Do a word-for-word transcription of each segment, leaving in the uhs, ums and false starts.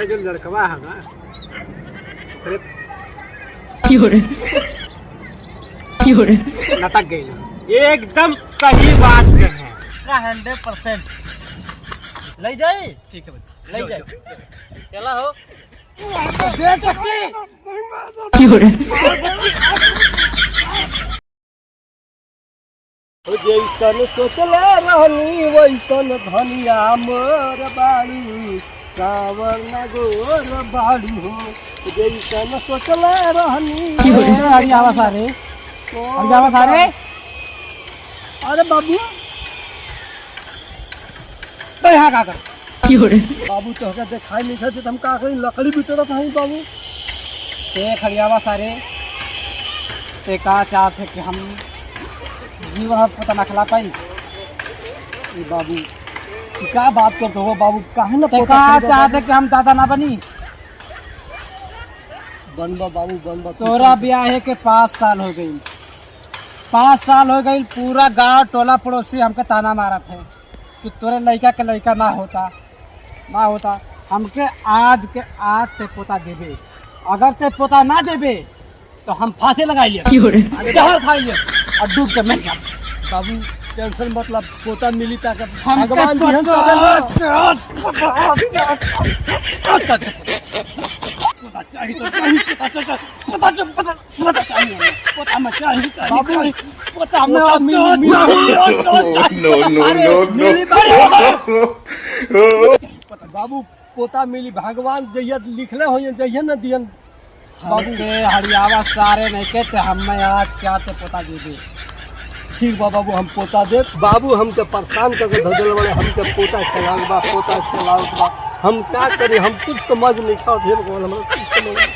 जो लड़कवा है ना, ओकरे क्यों रे? क्यों रे? लटक गई। एकदम सही बात कहे। का हंड्रेड परसेंट। ले जाई? ठीक है बच्चा। ले जाई। चला हो। देख बच्ची। क्यों रे? जैसन सोचले रहनी वैसन धनिया मोर बाड़ू, कावर न गोर बाड़ू हो। जैसन सोचले रहनी। की हो रे? अरे, अरे, आवा सारे। ओ, अरे, आवा सारे। अरे बाबू, तो यहाँ का कर? की हो रे? बाबू, तोहके देखाई नहीं देत, हम का करी? लकड़ी बिटोरत हई बाबू। ते खड़ियावा सारे, ते का चाहत है कि हम जीवन भर पोता ना खिला पाई? ए बाबू, ई का बात करत हो बाबू? काहे ना ते पोता का खिलावे चाहत है बाबू? कि हम दादा ना बनी? बनबा बाबू, बनबा। तोरा ब्याह है के पाँच साल हो गई, पाँच साल हो गई, पूरा गांव टोला पड़ोसी हमके ताना मारत है कि तोरे लइका के लइका ना होता, ना होता। हमके आज के आज ते पोता देबे, अगर ते पोता ना देबे तो हम फांसी लगाई लिए, की हो रे? जहर खाई लिए और डूब के मर जाब। बाबू, टेंशन मत ला, पोता मिली ताकत हमके भगवान दिहन पोता तबे ना। पोता चाहिए तो चाहिए, पोता चाहिए, पोता चाहिए, पोता चाहिए, पोता चाहिए, पोता चाहिए, पोता चाहिए, पोता चाहिए, पोता चाहिए। No, no, no, no, no। अरे, मिली बाबू। बाबू, पोता मिली, भगवान जहिया लिखले होइहैं, जहिया न दिहन। बाबू। हमके हरियावा सारे नहीं कहते, हम आज क्या ते पोता दे दे। ठीक बा बाबू, हम पोता दे। बाबू, हमके परेशान करके धो देले बड़े, हमके पोता खेलावत बा, पोता खेलावत बा। हम का करी, हम कुछ समझ नहीं खात है भगवान, हमरा कुछ समझ नहीं।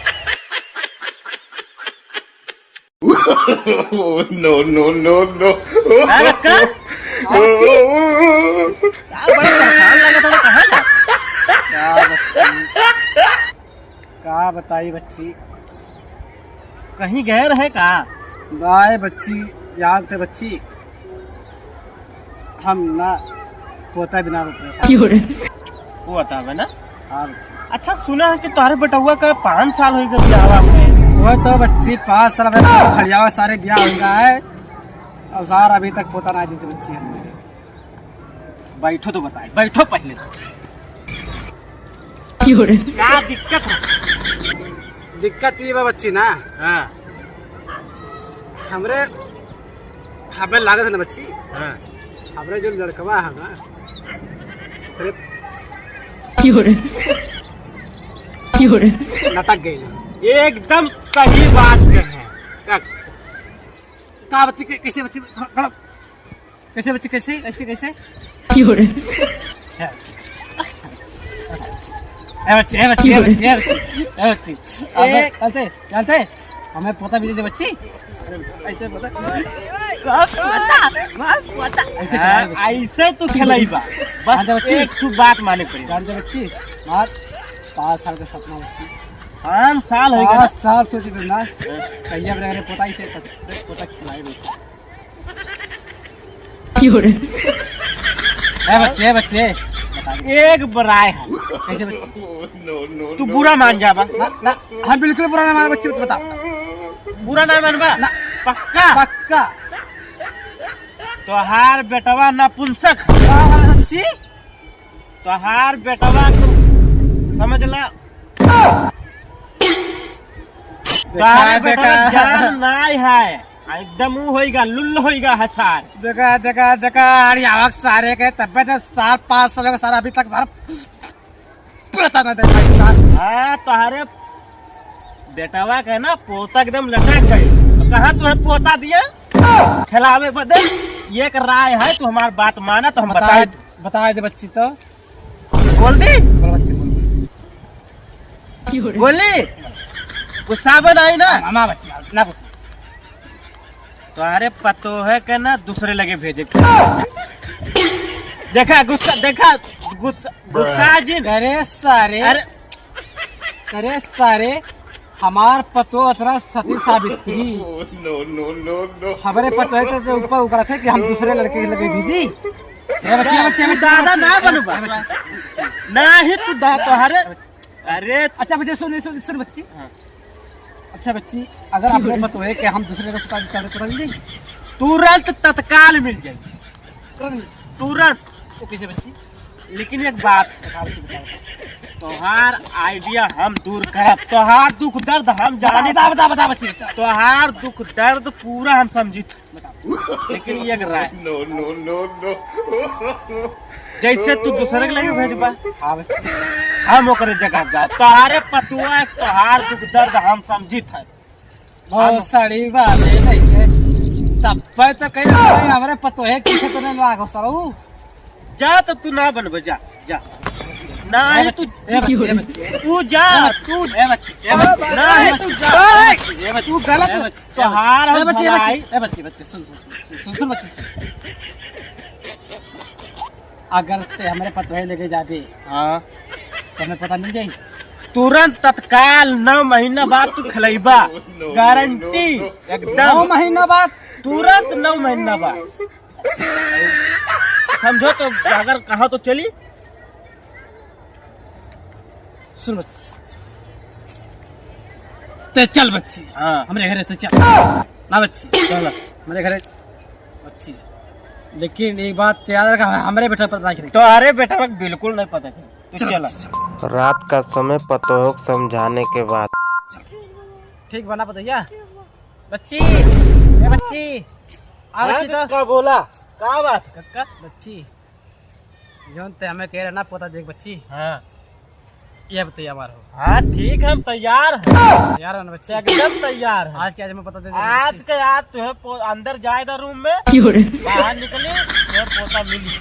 No, no, no, no। हाँ, बच्चा? का बड़ा परेशान लगा था, कहाँ जा? का बच्ची? का बताई बच्ची? कहीं गए रहे का? बाय बच्ची, याद थे बच्ची। हम ना पोता बिना रो परेशान। की हो रे? वो बतावे ना। हाँ बच्ची। अच्छा, सुना है कि तोहरे बेटउआ का पाँच साल हो गए बियाहवा में। वो तो बच्ची पाँच साल में तो खड़ियावा सारे बियाह हो गया है। अब सार अभी तक पोता ना देते बच्ची हमने। बैठो तो बताए, बैठो पहले। की हो रे? का दिक्कत है? दिक्कत ये बा बच्ची ना। हाँ। हमरे, हमें लागत है ना बच्ची। हाँ। हमरे जो लड़कवा है ना, ओकरे की हो रे? की हो रे? लटक गई ना। एकदम सही बात कहे। का, का बच्ची के-, कैसे बच्ची, खड़ा, खड़ा। कैसे बच्ची, कैसे, कैसे, कैसे? की हो रे? ए बच्ची, ए बच्ची, ए बच्ची, ए बच्ची, ए बच्ची। अबे, ए- जानते, जानते, हमें पोता मिली थी बच्ची। ऐसे पोता। ऐसे हाँ, खेलाई बच्ची। ऐसे तू खेलाई बा। बस जानते बच्ची? एक ठो बात माने पड़ी। जानते बच्ची? बात पाँच साल का सपना बच्ची। पाँच साल हो गया ना? पाँच साल सोची तुम ना। हाँ। कहिया बड़े पोता इसे पोता खिलाई बच्ची। की हो रे? ए बच्चे, ए बच्चे, एक बराय है। कैसे बच्चे? तू बुरा मान जाबा। ना, ना, हम बिल्कुल बुरा ना माने बच्चे, तू बता। बुरा ना मानबा? ना। पक्का? पक्का। तोहार बेटवा नपुंसक है। का बच्ची? तोहार बेटवा को समझ ला। देखा, तोहार बेटवा देखा। जान नाय है। आ, एकदम ऊ होइगा, लुल्ल होइगा हसार। देखा, देखा, देखा, अरे आवक सारे के तबियत है, सार पाँच साल के सार अभी तक सार पता ना देखा है सार। हाँ, तोहरे बेटवा के ना पोता एकदम लटक गई। तो कहाँ तुम्हें पोता दिया? खिलावे बदे ये एक राय है, तू हमार बात माना तो हम बताए, बताए। बताए दे बच्ची तो। बोल दी? बोल बच्ची, बोल। बोली? गुस्सा बन आई ना? मामा बच्ची, ना गुस्सा। तोहरे पतोहे के ना दूसरे लगे भेजे। देखा गुस्सा, देखा गुस्सा, गुस्सा जिन। अरे सारे। अरे। अरे सारे, हमार पतोह अतरा सती सावित्री। No, no, no, no। हमरे पतोहे के ऊपर उकरा थे कि हम दूसरे लड़के के लगे भेजी। ए बच्ची, ए बच्ची, ए बच्ची, दादा ना बनबा। ना ही तू दा-, तोहरे अरे अच्छा बच्ची, सुन, सुन, सुन बच्ची। हाँ। अच्छा बच्ची, अगर अपने पतोहे के हम दूसरे का सुता कर, कर देंगे? तुरंत तत्काल मिल जाए। तुरंत। वो कैसे बच्ची? लेकिन एक बात। बता बच्ची, बता, बता। तोहार idea हम दूर करब, तोहार दुख दर्द हम जानी। बता, बता, बता बच्ची, बता। तोहार दुख दर्द पूरा हम समझी। लेकिन एक राय। No, no, no, no। जैसे तू दूसरे के लगे भेजबा, हाँ बच्ची। हम ओकरे जगह जा। तोहारे पतोहे, तोहार दुख दर्द हम समझित है। बहुत हम सड़ी बात है, नहीं है। तब पे तो कहीं ना कहीं हमरे पतोहे के पीछे तो नहीं लागो सरऊ। जा तो तू ना बनबे, जा, जा। ना ए ही बच्ची, तू, ए बच्ची, ए बच्ची, तू जा, ए बच्ची, तू ए बच्ची, ए बच्ची, ना ही ए तू बच्ची, जा। ए बच्ची, ए बच्ची, तू गलत ए बच्ची। तोहार हम ए बच्ची, ए बच्ची, भलाई। ए बच्ची, बच्ची, सुन, सुन, सुन, सुन, सुन, बच्ची, सुन। अगर ते हमरे पतोहे लेके जाबे, हाँ। तो हमें पता मिल जाई? तुरंत तत्काल नौ महीना बाद तू खिलैबा। No, no, गारंटी, no, no। एकदम। नौ महीना बाद? तुरंत नौ महीना बाद। समझो तो, अगर कहा तो चली। सुन बच्ची, ते चल बच्ची, हाँ। हमरे घरे ते चल। ना बच्ची, चल। हमरे घरे बच्ची, लेकिन एक बात याद रखा, हमरे बेटा पर राख रही। तो अरे बेटा, बिल्कुल नहीं पता चला। तू चल चला। बच्ची, चल। रात का समय पतोह को समझाने के बाद। ठीक बना पतोहिया। बच्ची, ए बच्ची, आ हाँ, बच्ची तो। का बोला? का बात? कक्का, बच्ची। जौन ते हमें कह रहे ना पोता देख बच्ची। हाँ। ये बतैया हमार हो। हाँ, ठीक, हम तैयार हैं। तैयार है ना बच्ची? एकदम तैयार है। आज के आज हमें पोता दे दे आज बच्ची। के आज तुहे पो-, अंदर जाए दा रूम में। क्यों रे? बाहर निकली, तुहे पोता मिली।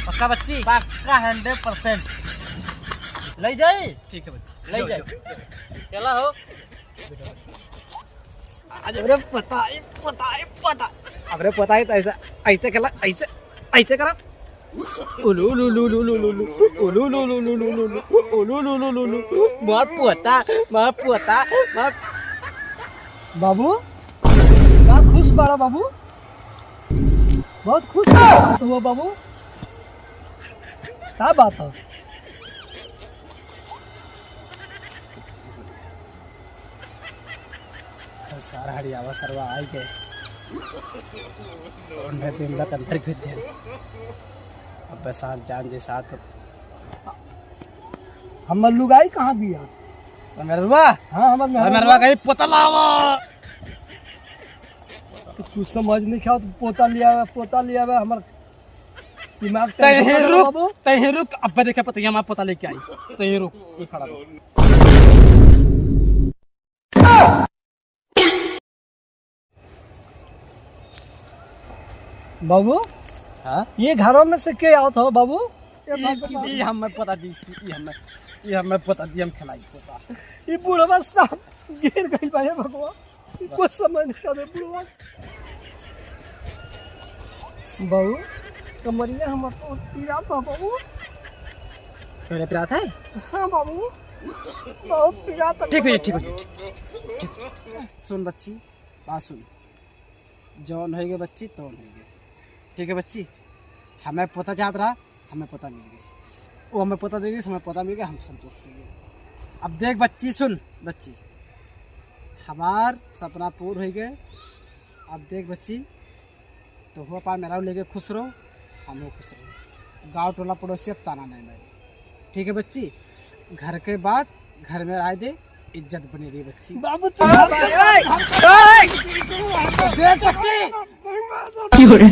पक्का बच्ची? पक्का हंड्रेड परसेंट। ले जाई? ठीक है बच्ची। ले जाओ, जाई। जाओ, जाओ। चला हो। अरे पता है, पता है, पता। अरे पता है तो ऐसा, ऐसे करा, ऐसे, ऐसे करा। उलू, उलू, उलू, उलू, उलू, उलू, उलू, उलू, उलू, उलू, उलू, उलू, उलू, उलू, उलू। मार पोता, मार पोता, मार। बाबू, का खुश बाड़ा बाबू? बहुत खुश बाड़ा तो हुआ बाबू। का बात है? अरे सारा हरियावा सरवा आई गए। उन्हें दिन रात अंदर घुस गए। अब साथ जान जे साथ। हमर लुगाई कहाँ बिया? मेहरवा? हाँ, हमर मेहरवा। मेहरवा कहीं पोता लावा। तो कुछ समझ नहीं खाओ, तो पोता लिया, पोता लिया, हमर दिमाग तहीं रुक, बाबू। तहीं रुक, अब देखे पता, ये हमारा पोता लेके आई। तहीं रुक, ये खड़ा रहो। बाबू, हाँ? ये घरों में से के आवत हो बाबू? ये ये, बाबू। ये हमें पता दी, ये हमें, ये हमें पता दी, हम खिलाई पोता। ये बूढ़वा साहब गिर गई भाई भगवान। कुछ समझ नहीं आवे बुढ़वा। बाबू, कमरिया हमर बहुत पीरा था बाबू। तोरे पीरा था? हाँ बाबू, बहुत पीरा था। ठीक हो जाई, ठीक हो जाई, ठीक, ठीक। सुन बच्ची, बात सुन। जौन होइगे बच्ची, तौन होइगे। ठीक है बच्ची, हमें पोता चाहत रहा, हमें पोता मिल गए। वो हमें पोता दे दी, हमें पोता मिल गया, हम संतुष्ट हो गए। अब देख बच्ची, सुन बच्ची, हमार सपना पूर हो गए। अब देख बच्ची, तो हुआ पार मेहरारू लेके खुश रहो, हम हो खुश रहो। गाँव टोला पड़ोसी अब ताना नहीं मारे। ठीक है बच्ची, घर के बात घर में रह दे, इज्जत बनी रही बच्ची। बाबू, तू ए, ए, ए, देख बच्ची। क्यों रे?